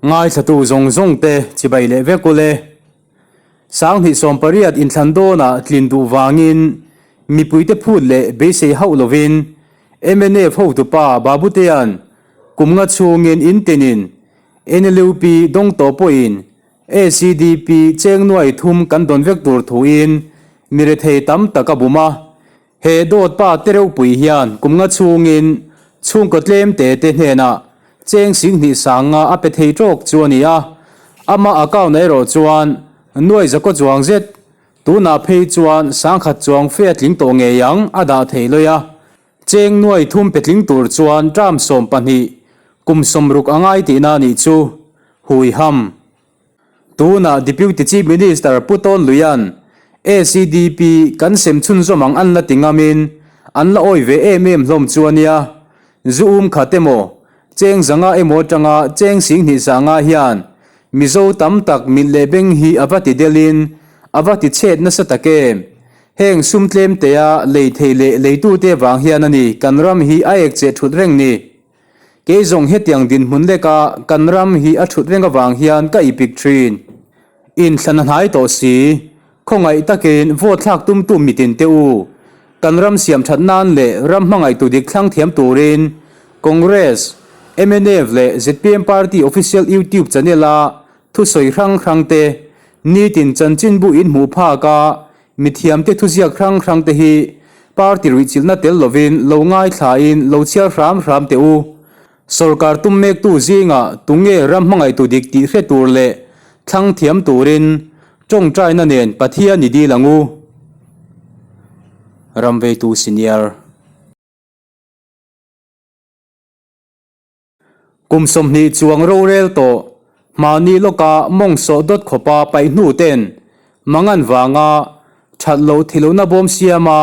Ngaithlatu zawng zawng te chibai leh vek ule. Sanghnih 18 inthlan dawnah tlin duh vangin mipuite phut leh beisei hauh lovin mnf hotupa Babutea'n kum nga chhungin in tinin NLUP dawng tawh pawhin ACDP cheng nuai thum kan dawn vek tur thuin mirethei tam tak a bum a. He dawt pa te reuhpui hian kum nga chhungin chhungkaw tlem te te hnenah cheng 20 sanga a pe thei tawk chu a ni a, ama account ah erawh chuan nuai zakaw chuang zet, tunah phei chuan 10,000 chuang fe a tling tawh ngei ang a dah thei lawi a. Cheng nuai thum pe tling tur chuan term 12 kum 60 a ngai tihna a nih chu, hui ham. Tunah Deputy Chief Minister Pu Tawn Luia'n ACDP kan sem chhunzawm ang an la ti ngamin an la awi ve em em hlawm chu a nia. Zu um khat emaw, cheng zanga emaw atanga cheng 20 sanga hian Mizo tam tak mit leh beng hi a va ti delin a va ti chhet nasa tak em. Heng sum tlem tea lei thei leh leitute vang hian a ni kan ram hi a ek cheh thut reng ni. Kei zawng hetiang dinhmun leka kan ram hi a thut reng avang hian ka ipik thin. Inthlan a hnai tawh si. Khawngaih takin vote thlak tumtu mitin te u. Kan ram siam that nan leh ram hmangaihtu dik thlang thiam turin Congress, mnf leh zpm party official YouTube channel a thusawi hrang hrang te, nitin chanchinbu in hmuh phak a Mithiamte thuziak hrang hrang te hi party ruihchilhna tel lovin lo ngaithlain lo chhiar hram hram teh u. Sorkar tum mektu zingah tunge ram hmangaihtu dik tih hre tur leh thlang thiam turin tawngtaina nen Pathian i dil ang u. Ramveitu Senior. Kum 20 chuang rorel tawh, mahni lawka mawng sawh dawt khawpa paih hnu ten mangan vanga that loh thilona bawm siama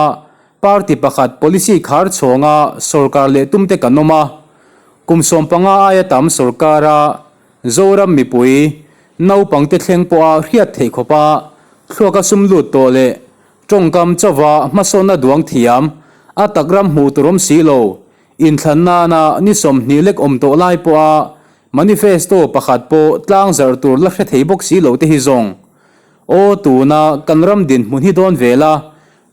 party pakhat policy khar chhawnga sorkar leh tumte kan awm a. Kum 15 aia tam sorkara Zoram mipui naupangte thleng pawha hriat theih khawpa thluaka sum lut tawh leh tawngkam chauva hmasawnna duang thiam a tak ram hmuh tur awm si lo. Inthlan nana ni 20 lek awm tawh lai pawha manifesto pakhat pawh tlang zarh tur la hre thei bawk si lo te hi zawng. Aw tuna kan ram dinhmun hi dawn ve la,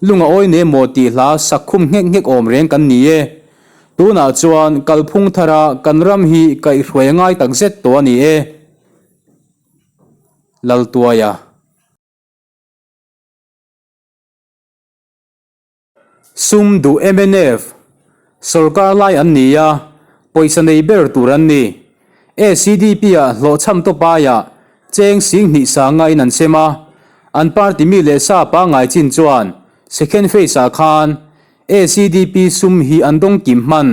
lunga awi ne maw tih hla sak khum nghek nghek awm reng kan ni e. Tunah chuan kalphung thara kan ram hi kaihhruai a ngai tak zet tawh a ni e. Laltuaia. Sum duh mnf sorkar lai an ni a, pawisa nei ber tur an ni. ACDP ah hlawhchham tawp aiah cheng 20 sanga in an sem a, an party mi leh sa pangngai chin chuan second phase ah khan ACDP sum hi an dawng kim hman.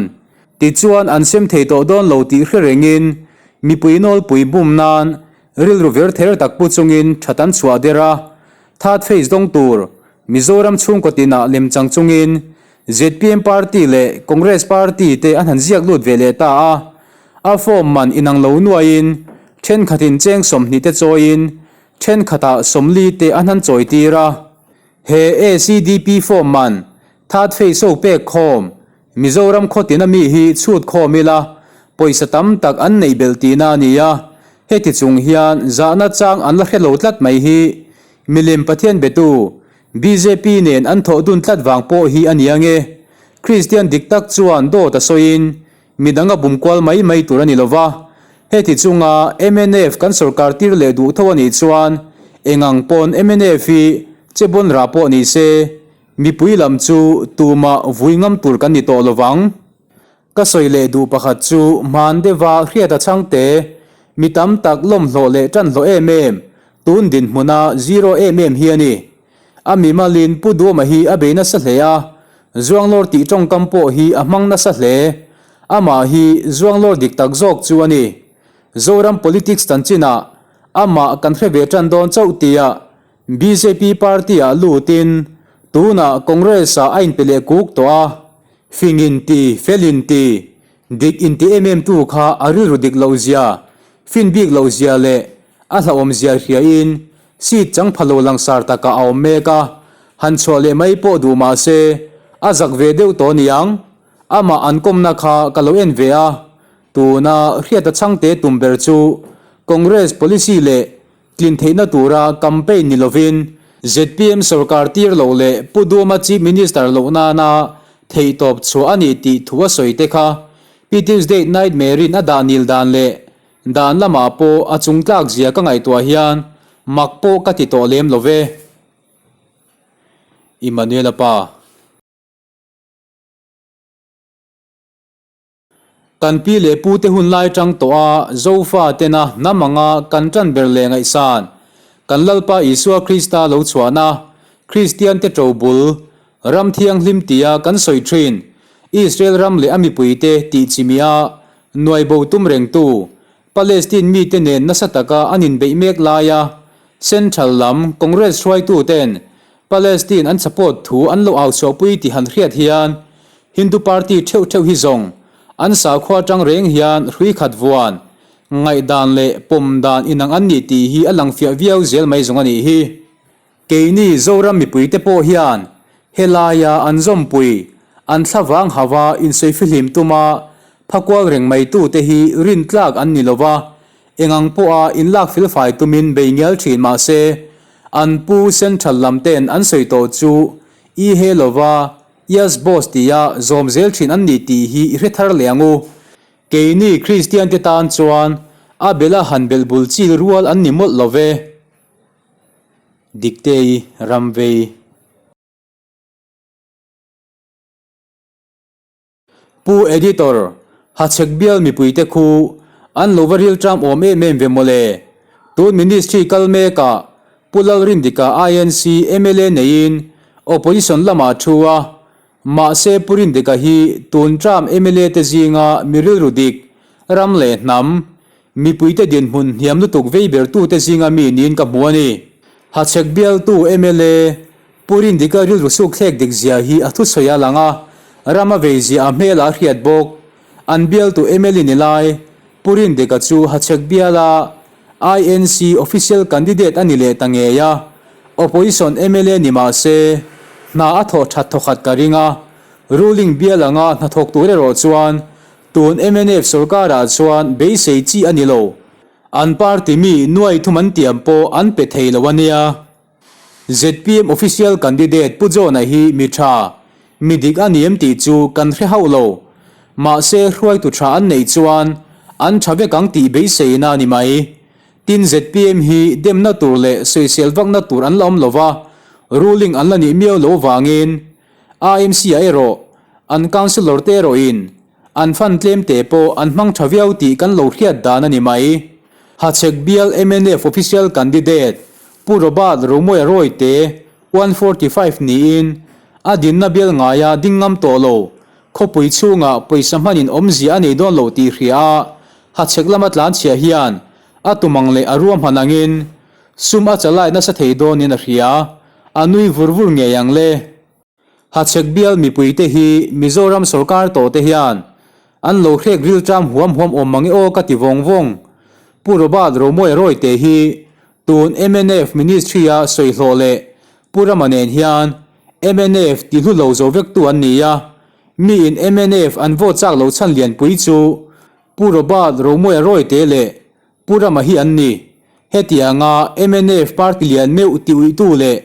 Tichuan an sem thei tawh dawn lo tih hre rengin mipui nawlpui bum nan rilru ver ther tak pu chungin that an chhuah der a, third phase dawng tur Mizoram chhungkaw tinah lemchang chungin zpm party leh Congress party te an han ziak lut ve leh ta a, a form man inang lo nuaiin thenkhatin cheng 20 te chawiin thenkhatah 40 te an han chawi tir a. He ACDP form man third phase ho pek khawm Mizoram khaw tina mi hi chhut khawm ila pawisa tam tak an neih belh tihna a ni a, heti chung hian zahna chang an la hre lo tlat mai hi Milem Pathian betu bjp nen an thawh dun tlat vang pawh hi a ni ange. Kristian dik tak chuan dawt a sawiin midang a bum kual mai mai tur a ni lova, heti chunga mnf kan sorkar tir leh duh tho a nih chuan engang pawn mnf hi che bawn rah pawh ni se mipui lam chu tumah vui ngam tur kan ni tawh lovang. Ka sawi leh duh pakhat chu hman deuha hriat a chhangte, mi tam tak lawmhlawh leh tanhlawh em em, tun dinhmuna zero em em hi a ni. A mimalin Pu Duama hi a bei nasa hle a, Zuanglawr tih tawngkam pawh hi a hmang nasa hle. Amah hi Zuanglawr dik tak zawk chu a ni. Zoram politics chanchinah amah kan hre ve tan dawn chauh tia bjp party-ah lutin tunah Congress-ah a inpe leh kuk tawh a. Fing inti, fel inti, dik inti em em tu kha a rilru dik loh zia, fin bik loh zia leh a hlauhawm zia hriain seat chang pha lo langsar takah a awm mek a, han chhuah leh mai pawh duh mah se a zak ve deuh tawh niang. Amah an kawmna kha ka lo en ve a, tuna hriat a chhangte tum ber chu. Congress policy leh tlin theihna tura campaign ni lovin zpm sorkar tir loh leh Pu Duhoma Chief Minister loh nana theihtawp chhuah a ni tih thu a sawi te kha Pi Tuesday Nightmare-in a dah nil dan leh dan lamah pawh a chungtlak zia ka ngaihtuah hian mak pawh ka ti tawh lem lo ve. Immanuela pa. Kan pi leh pu te hun lai tang tawh a Zofa tena hnam anga kan tan ber leh ngaihsan kan Lalpa Isua Krista lo chhuahna Kristian te to bul ram thianghlim tia kan sawi thin Israel ram leh a mipui te tih chimia nuai bo tum rengtu Palestine mite nen nasa taka an inbeih mek laia Central lam Congress hruaitu ten Palestine an support thu an lo au chhuahpui tih han hriat hian Hindu party theuh theuh hi zawng an sakhua atang reng hian hrui khat vuan, ngaihdan leh pawm dan inang an nih tih hi a lang fiah viau zel mai zawng a nih hi. Keini Zoram mipuite pawh hian helaia an zawmpui, an thlavang hava insawi-fihlim tuma phakual reng mai tute hi rintlak an ni lova, engang pawha inlak felfai tumin bei ngial thin mah se, an pu Central lam ten an sawi tawh chu i he lova Yes boss tia zawm zel thin an ni tih hi i hre thar leh ang u. Keini Kristian te tan chuan a bela han belh bul chi rual an ni mawlh lo ve. Diktei Ramvei. Pu Editor, Hachhek bial mipuite khu an lo va rilṭam awm em em ve mawle. Tun Ministry kal mekah Pu Lalrindika INC mla neiin Opposition lamah thu a, mahse Pu Rindika hi tun term mla te zinga mi rilru dik, ram leh hnam, mipuite dinhmun hniam lutuk vei bertute zinga mi niin ka hmu a ni. Hachhek bialtu mla Pu Rindika rilru suk thlek dik zia hi a thusawi a lang a, ram a vei zia a hmel ah a hriat bawk. An bialtu mla ni lai Pu Rindika chu Hachhek biala INC official candidate a ni leh ta ngei a, opposition mla ni mah se, hna a thawh that thawkhat ka ring a, ruling bial anga hnathawk tur erawh chuan tun mnf sorkarah chuan beisei chi a ni lo. An party mi nuai thum an tiam pawh an pe thei lo a nia. Zpm official candidate Pu John-a hi mi tha, mi dik a ni em tih chu kan hre hauh lo. Mahse hruaitu tha an neih chuan an tha vek ang tih beiseina a ni mai. Tin zpm hi demna tur leh sawisel vakna tur an la awm lova, ruling an la nih miau lo vangin AMC-ah erawh an councillor te erawhin an fund tlem te pawh an hmang tha viau tih kan lo hriat dan a ni mai. Hachhek bial mnf official candidate Pu Robert Romawia Rawite, 145 niin a dinna bial ngaia ding ngam tawh lo, khawpui chhungah pawisa hmanin awmzia a nei dawn lo tih hria a, Hachhek lama tlanchhia hian a tumang leh a ruahman angin sum a chalai nasa thei dawnin a hria, a nui vur vur ngei ang le. Hachhek bial mipuite hi Mizoram sorkar tawhte hian an lo hrek rilṭam huam huam awm mang e aw ka ti vawng vawng. Pu Robert Romawia Rawite hi tun mnf Ministry-a sawi hlawh leh Pu Rama nen hian mnf ti hlu lo zo vektu an ni a, miin mnf an vote chak lo chhan lianpui chu Pu Robert Romawia Rawite leh Pu Rama hi an ni. Hetianga mnf party lian meuh ti uitu leh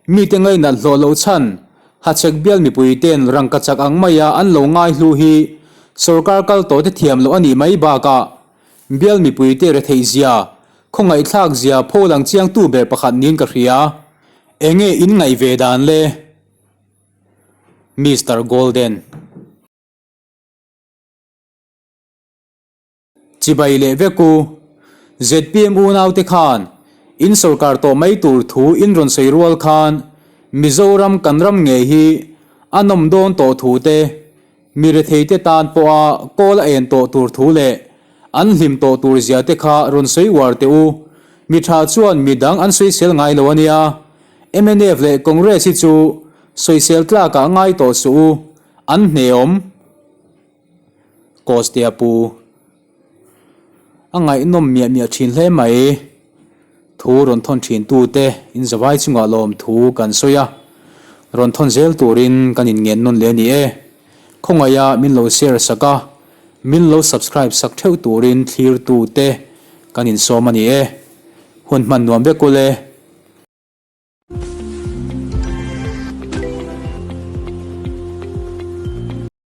mite ngainat hlawh loh chhan Hachhek bial mipuite'n rangkachak ang maia an lo ngai hlu hi sorkar kal tawhte thiam loh a nih mai bakah bial mipuite retheih zia, khawngaihthlak zia pholang chiangtu ber pakhat niin ka hria. Enge in ngaih ve dan le? Mister Golden. Chibai leh vek u. Zpm unaute khan in sorkar tawh mai tur thu in rawn sawi rual khan Mizoram kan ram ngei hi a nawm dawn tawh thu te, mi retheite tan pawha kawl a en tawh tur thu leh an hlim tawh tur zia te kha rawn sawi uar teh u. Mi tha chuan mi dang an sawisel ngai lo a nia. Mnf leh Congress hi chu sawisel tlakah ngai tawh suh u. An hneawm. Kawstea pu a ngaihnawm miah miah thin hle mai. Thu rawn thawn thin tute in zavai chungah lawm thu kan sawi a, rawn thawn zel turin kan inngen nawn leh a ni e. Khawngaiha min lo share sak a, min lo subscribe sak theuh turin thlir tute kan insawm a ni e. Hun hman nuam vek ule.